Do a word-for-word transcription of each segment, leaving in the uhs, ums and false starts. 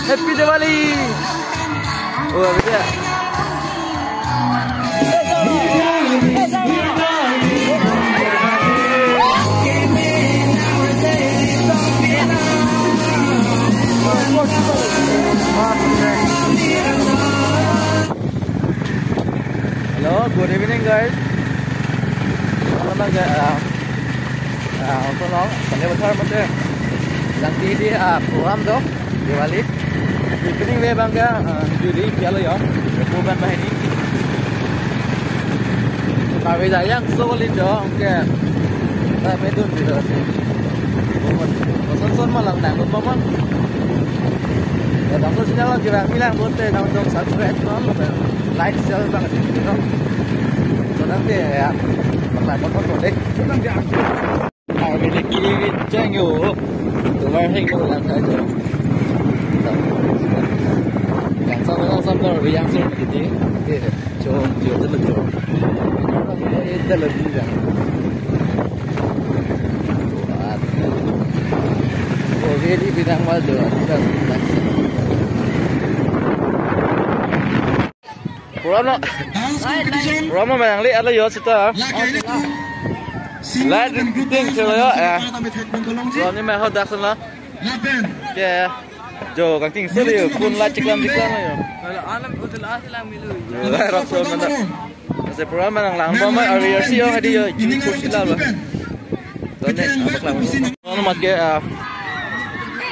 Happy Diwali! Oh, abis ya? Hello, good evening, guys. Hello, guys. Ah, ah, apa nong? Kami besar macam. Yang di, di, ah, program tu, Diwali. Evening way bang ke, ah, juri kya lo ya? Program bah ini. Kami dah yang solid tu, okay. Tapi tu tidak sih. Boson son malam dah, boson. Ya, langsung channel lagi bang, bilang bote, nang dong subscribe, no? Like, share bang, gitu. So, nanti ya, bakal boson deh. Ah, ini kiri, kiri, jeng yo. Tumar heng ko lang tayo. Yang sama, yang sama, yang sama, gitu. Oke. Chom, chom, chom, chom. Ita lagi ya. Kuat. Oh, jadi bidang mal do. Program no. Program no menang li alo yo sita. Light ting chelo yo, eh. Program ni mehot dak sana. Ke. Jo, kangting suri, phone la chiklam chiklam yo. Kalau alam hotel asilang milu. Yo, rok so mana. Ase program nang lang ba ma, R R C yo, hadi yo, ini kursi la ba. Tone, apa kelam? Ano mat ke, ah,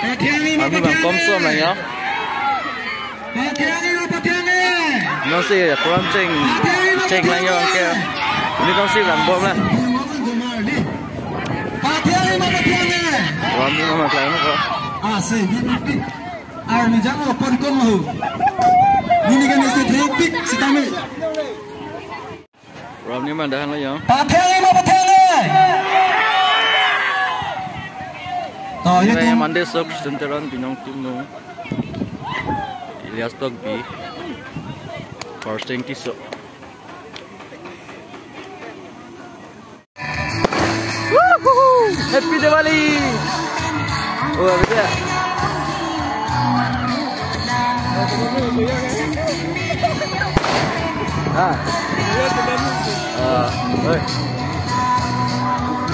ami bang kom som lang yo. Nonsi program cheng, cheng lang yo ke. Ini nonsi lang bom la. Program ni ma lang ko. Ah, se, di, di, di. Army jang o pon kong ho. Nini kan isi traffic sitame. Program ni ma dahan lo yo. Pathang ma pathang. To, ini ini tum. Mande sok Christian Teron, Binong Timung, Ilyas Tokbi, Fortune Tisso. Woohoo! Happy Diwali! Oh, abis ya? Ah. Ah, oi.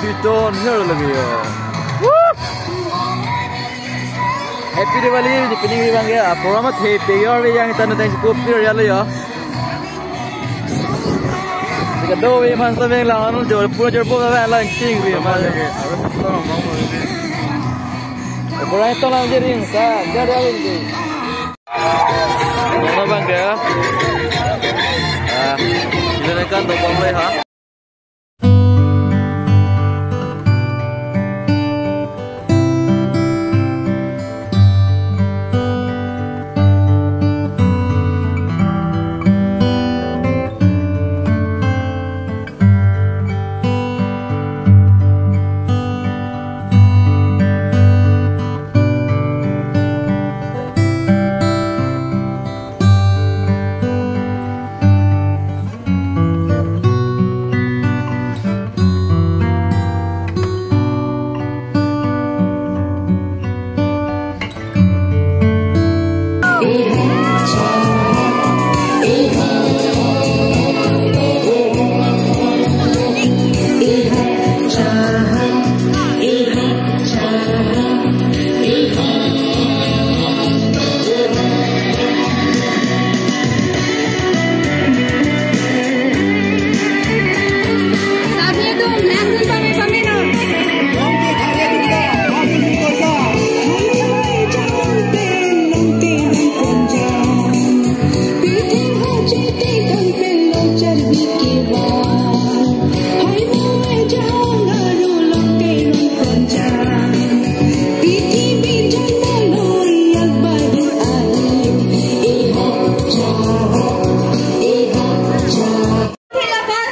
Diton nyor lagi ya. Woo! Happy Diwali, di pining di bang ya. Program athe pe yor yang tanu tang cukup clear ya lo ya. Jika do we man sa meng lang anu jor pura jor pura lang king we man. Kurang itu lang jering sa, jadi awin di. Mana bang ya? Ah, ini kan do bang ha.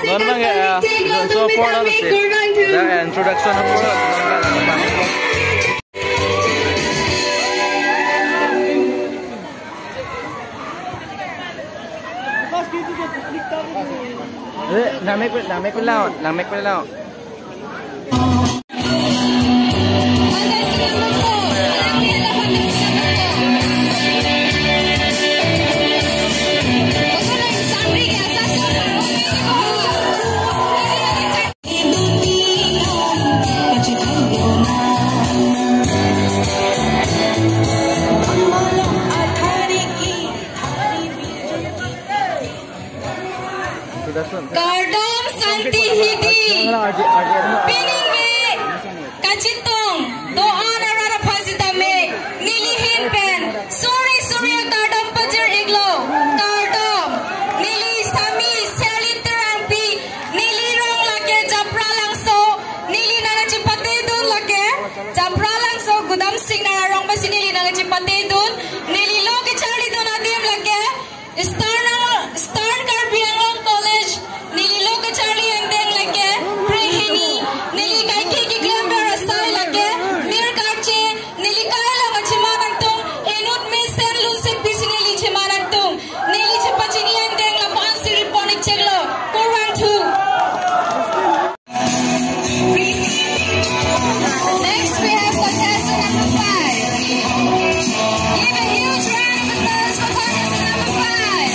Non lang ya, so far na si. The introduction of course. Eh, namek, namek lao, namek lao. Pini ke kachetong do-an arat aphan sitame neli ahin pen suri suri akardom pajir-iklo, kardom. Neli Sami Serlin Terangpi, neli rong lake Japralangso, neli nangchepatedun lake Japralangso Gudamsing Nara rong pensi neli nangchepatedun, neli lo kecharlidun adim lake Eastern Ang-, Eastern Karbi Anglong College, neli lo kecharli angdeng lake Prehini, neli kaike keklemver asai lake Mir Karche, neli kai alam cheman nangtung, inut mesen Lunsingpi si neli cheman nangtung, neli chepachini angdeng lapu-an si ri pon-ikcheklo, kurvangthu. Next, we have contestant number five. Give a huge round of applause for contestant number five.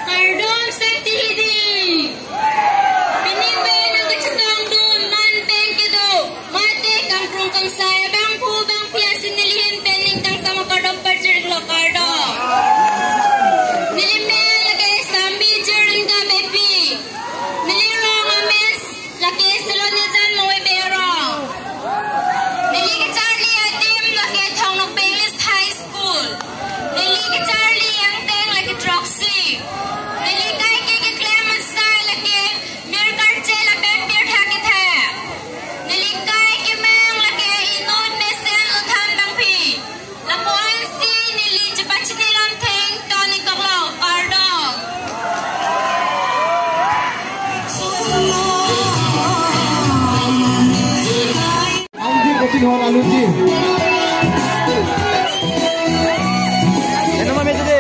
Kardom Sangti Hidi. Pini pen nangkachetongdun man pen kedo mate kangkrung kangsai abangphu bangphi asin neli ahin pen ning kangsam akardom pajir-iklo, kardom. Neli men lake Sambi Jirlin Kabepi. Neli rong ames lake Silonijan Moe Berong. Neli kecharli adim lake Thong Nokbe English High School. Neli kecharli angdeng lake throksi. Neli kaike keklem asai lake Mir Karche lapen pirthe kethe. Neli kai kemang lake inut mesen Lothan Bangphi. Lapu-an si neli chepachini alam thengtong-iklo, kardom. Aluji, kachin hon aluji. Eno mame tadi.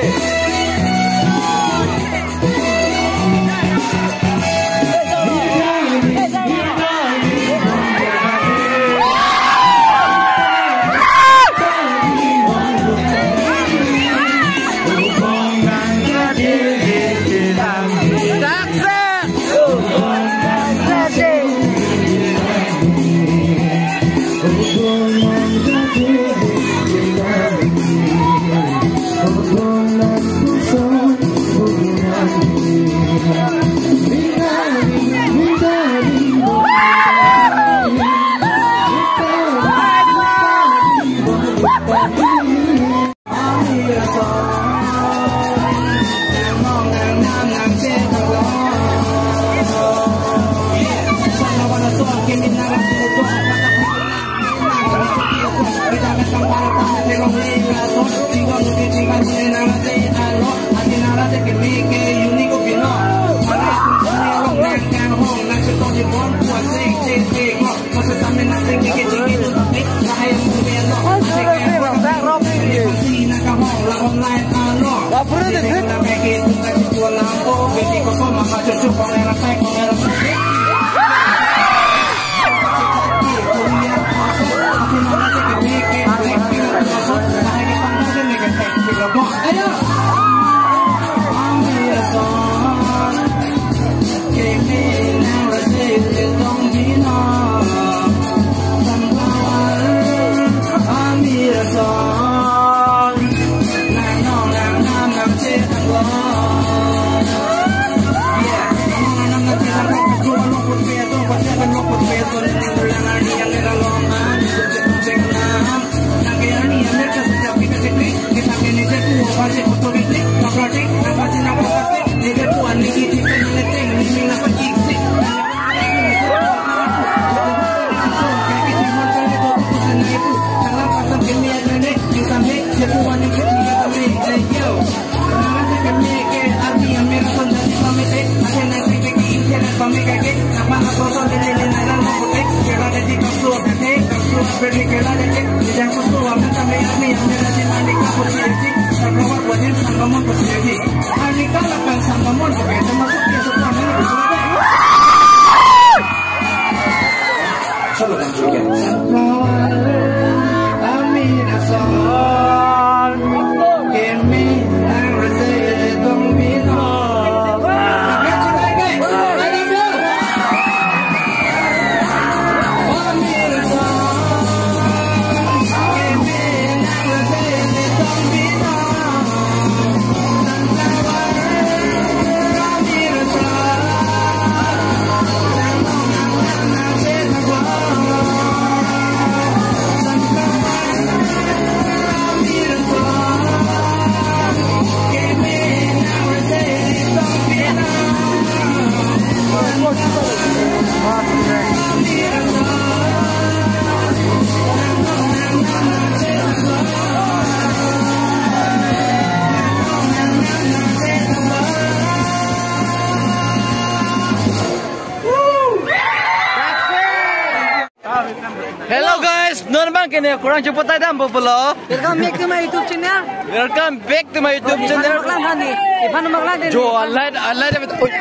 Hello guys, non bang kene kurang cepat ada ambo pulo. Welcome back to my YouTube channel. Welcome back to my YouTube channel. Maklang kani, Ivan maklang kani. Jo, alai, alai, oi.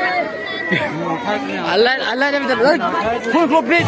Alai, alai, oi. Full profit.